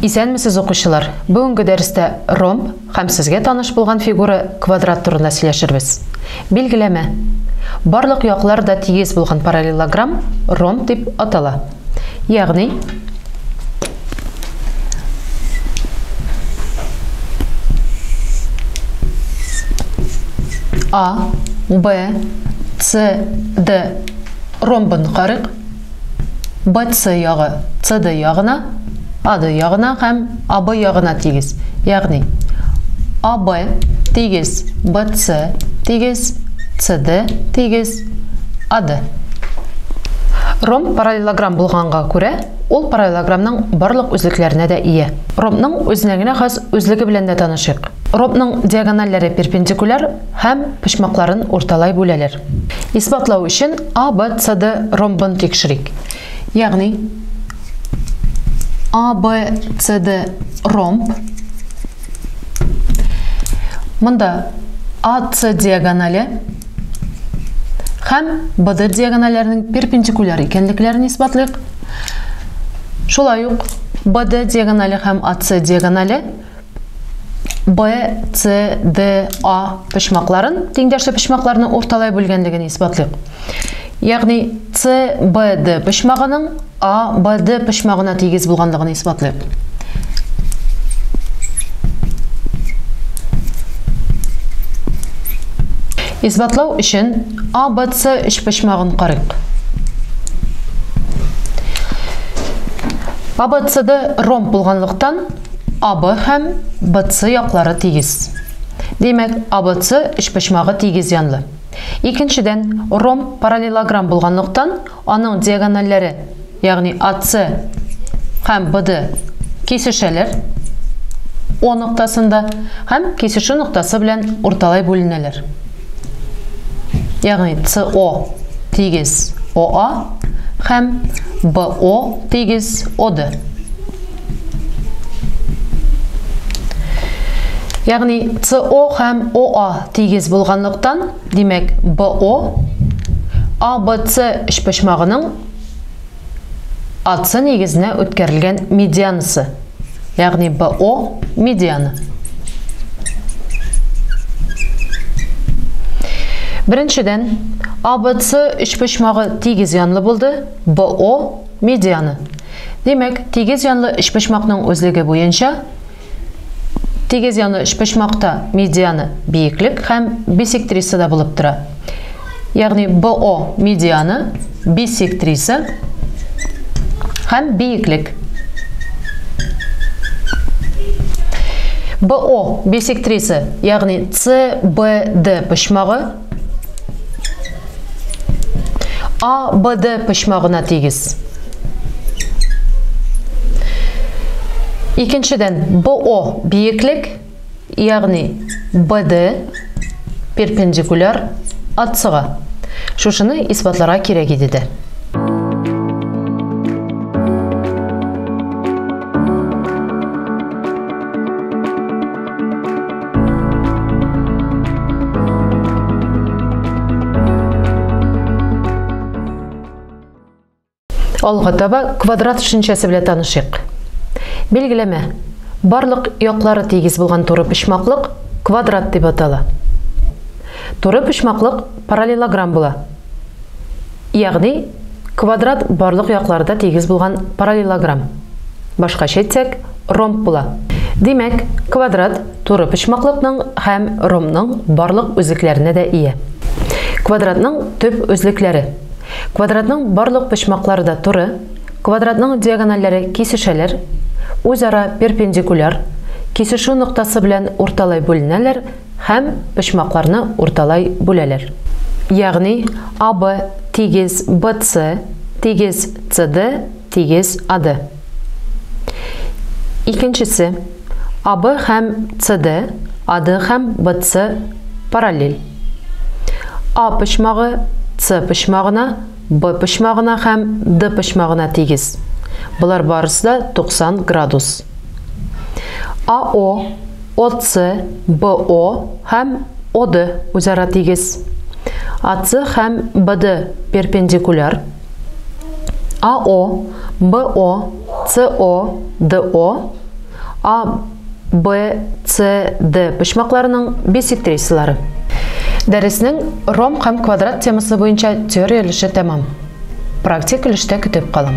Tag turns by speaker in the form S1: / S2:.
S1: Исәнмесез, укучылар! Бүгенге дәрестә ромб һәм сезгә таныш булган фигура квадрат турында сөйләшербез. Билгеләмә. Барлык яклар да тигез булган параллелограмм ромб дип атала. Ягъни А, Б, С, Д ромбын карыйк. БС ягы СД ягына, АД ягына һәм АБ ягына тигез. Ягъни АБ тигез БС тигез СД тигез АД. Ромб параллелограмм булганга күрә, ул параллелограммның барлык үзлекләренә дә ия. Ромбның үзенә генә хас үзлеге белән дә танышыйк. Ромбның диагональләре перпендикуляр һәм почмакларын урталай бүләләр. Исбатлау өчен А, Б, С, Д ромбын тикшерик. Ягъни А, Б, С, Д ромб. Монда А, С диагонале һәм Б, Д диагональләренең перпендикуляр икәнлекләрен исбатлыйк. Шулай ук Б, Д диагонале һәм А, С диагонале Б, С, Д, А почмакларын, тиңдәшле почмакларны урталай бүлгәнлеген исбатлыйк. Ягъни С, Б, Д почмагының А, Б, Д почмагына тигез булганлыгын исбатлыйк. Исбатлау өчен А, Б, С өчпочмагын карыйк. А, Б, С, Д ромб булганлыктан, АБ һәм БС яклары тигез. Димәк, АБС өчпочмагы тигез янлы. Икенчедән, ромб параллелограмм булганлыктан, аның диагональләре, ягъни АС һәм БД кисешәләр О ноктасында һәм кисешү ноктасы белән урталай бүленәләр. Ягъни СО тигез ОА һәм БО тигез ОД. Ягъни СО һәм ОА тигез булганлыктан, димәк, БО АБС өчпочмагының АС нигезенә үткәрелгән медианасы, ягъни БО медианы. Беренчедән, АБС өчпочмагы тигез янлы булды, БО медианы. Димәк, тигез янлы өчпочмакның үзлеге буенча тигез янлы өчпочмакта медианы биеклек һәм бисектриса да булып тора. Ягъни БО медианы, бисектриса һәм биеклек. БО бисектриса, ягъни СБД почмагы А, Б, Д почмагына тигез. Икенчедән, БО биеклек, ягъни БД перпендикуляр АЦга. Шушыны исбатларга кирәк иде дә. Алга таба квадрат төшенчәсе белән танышыйк. Билгеләмә. Барлык яклары тигез булган туры почмаклык квадрат дип атала. Туры почмаклык параллелограмм була. Ягъни квадрат барлык яклары да тигез булган параллелограмм. Башкача әйтсәк, ромб була. Димәк, квадрат туры почмаклыкның һәм ромбның барлык үзлекләренә дә ия. Квадратның төп үзлекләре. Квадратның барлык почмаклары да туры, квадратның диагональләре кисешәләр, үзара перпендикуляр, кисешү ноктасы белән урталай бүленәләр һәм почмакларны урталай бүләләр. Ягъни АБ тигез БС тигез СД тигез АД. Икенчесе, АБ һәм СД, АД һәм БС параллель. А почмагы С почмагына, Б почмагына һәм Д почмагына тигез. Болар барысы да 90 градус. АО, ОС, БО һәм ОД үзара тигез. АС һәм БД перпендикуляр. АО, БО, СО, ДО А, Б, С, Д почмакларының бисектрисалары. Дәреснең ромб һәм квадрат темасы буенча теория өлеше тәмам. Практик өлештә көтеп калам.